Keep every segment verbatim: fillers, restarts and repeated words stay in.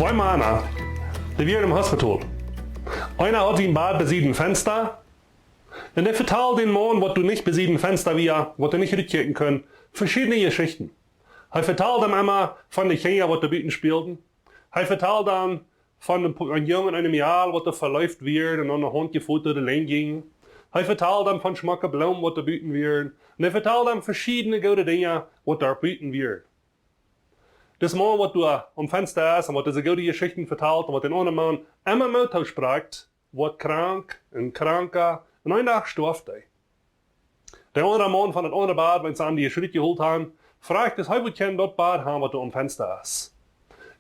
Twee Mana, dee wieren em Hospital. Eena haud sien Bad besied een Fensta. Un dee vetald dän Maun, waut doa nich besied een Fensta wia, waut doa nich rutkjikjen kunn, veschiedne Jeschichten. Hee vetald am emma von de Kjinja, waut doa buten spälden. Hee vetald am von een Po-, een Jung un een Mejal, waut doa veleeft wieren un aun de Haunt jefot doa de Lenj jinjen. Hee vetald am von schmocke Bloomen, waut doa buten wieren. Un hee vetald am veschiedne goode Dinja, waut doa buten wieren. Dis Maun, waut doa aum Fensta es un waut dise goode Jeschichten vetalt un waut dän aundren Maun emma Moot toosprakjt, woat krank un kranka un een Dach stoaft hee. De aundra Maun von daut aundre Bad, wan see am dee Jeschicht jeholt han, frajcht, es hee wudd kjennen daut Bad han, waut doa aum Fensta es.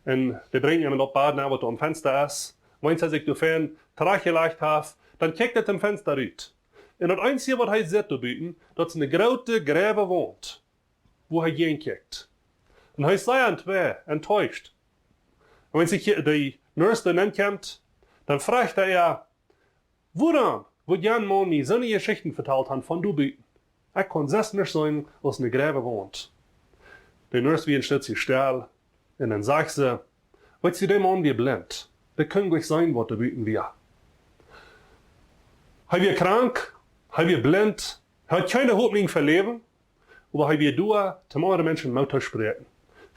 Un dee brinjen am daut Bad nenn, waut doa aum Fensta es. Wan hee sikj doa fein trajchtjelajcht haft, dan kjikjt hee toom Fensta rut. Un daut eensje, waut hee sitt doa buten, daut es eene groote greiwe Waunt, wua hee jäajen kjikjt. Un hee es sea entwe-, enttäuscht. Un wan sikj de Nurse doa nenkjemt, dan frajcht hee äa: "Wuarom wudd jan Maun mie soone Jeschichten vetalt han von doa buten? Ekj kaun sest nuscht seenen aus eene greiwe Waunt." De Nurse wia een Stootje stell un dan sajcht see: "Weetst du, dee Maun wia blint. Dee kunn goanich seenen, waut doa buten wia. Hee wia krank, hee wia blint, hee haud kjeene Hopninj fa Läwen, oba hee wia doa, toom aundre Menschen Moot toospräakjen.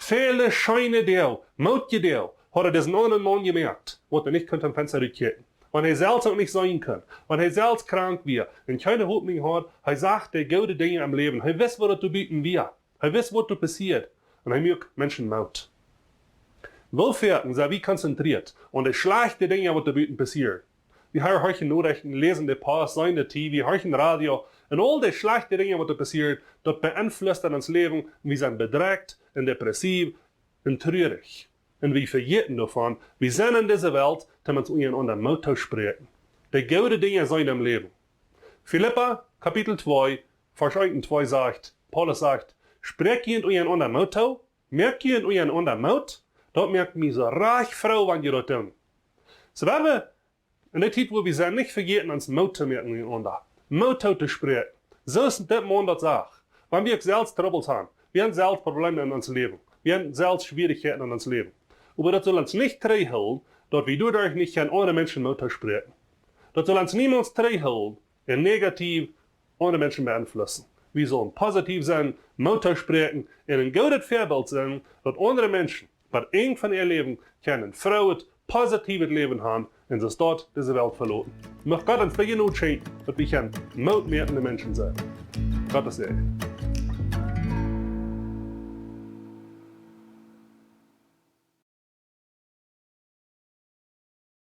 Väle scheene Doag, mootje Doag, haud hee disen aundren Maun jemoakt, waut doa nich kunn toom Fensta rutkjikjen. Wan hee selfst uk nich seenen kunn, wan hee selfst krank wia un kjeene Hopninj haud, hee sach de goode Dinja em Läwen. Hee wist, waut doa buten wia. Hee wist, waut doa passieed. Un hee muak Menschen Moot." Woo foaken sent wie konzentrieet aun de schlajchte Dinja, waut doa buten passieren? Wie horchen Norechten, läsen de Post, seenen de T V, horchen Radio, un aul de schlajchte Dinja, waut doa passieren, daut beenflusst ons Läwen, un wie sent bedrekjt un depressiv un truarich. Un wie vejäten doavon, wie sent en dise Welt, toom ons unjarenaunda Moot toospräakjen. De goode Dinja sent em Läwen. Filippa, Kapitel twee, Varsch eent un twee sajcht, Paulus sajcht: "Spräakjt junt unjarenaunda Moot too, moakt junt unjarenaunda Moot, daut moakt mie soo rajcht froo, wan jie daut doonen." Soo, wie haben en de Tiet, wua wie sent, nich vejäten, ons Moot to moaken unjarenaunda. Moot too to spräakjen. Soo aus dis Maun daut sach. Wan wie uk selfst Trubbels han, wie han selfst Probleme en ons Läwen, wie han selfst Schwierichkjeiten en ons Läwen. Oba daut saul ons nich trigjhoolen, daut wie doaderch nich kjennen aundre Menschen Moot toospräakjen. Daut saul ons niemols trigjhoolen un negativ aundre Menschen beenflussen. Wie sellen positiv sennen, Moot toospräakjen un een goodet Väabilt sennen, daut aundre Menschen bie Enj von äa Läwen kjennen een frooet, positivet Läwen han un soo staut dise Welt veloten. Mucht Gott ons dee Jnod schenkjen, daut wie kjennen mootmoakende Menschen sennen. Gottes Säajen.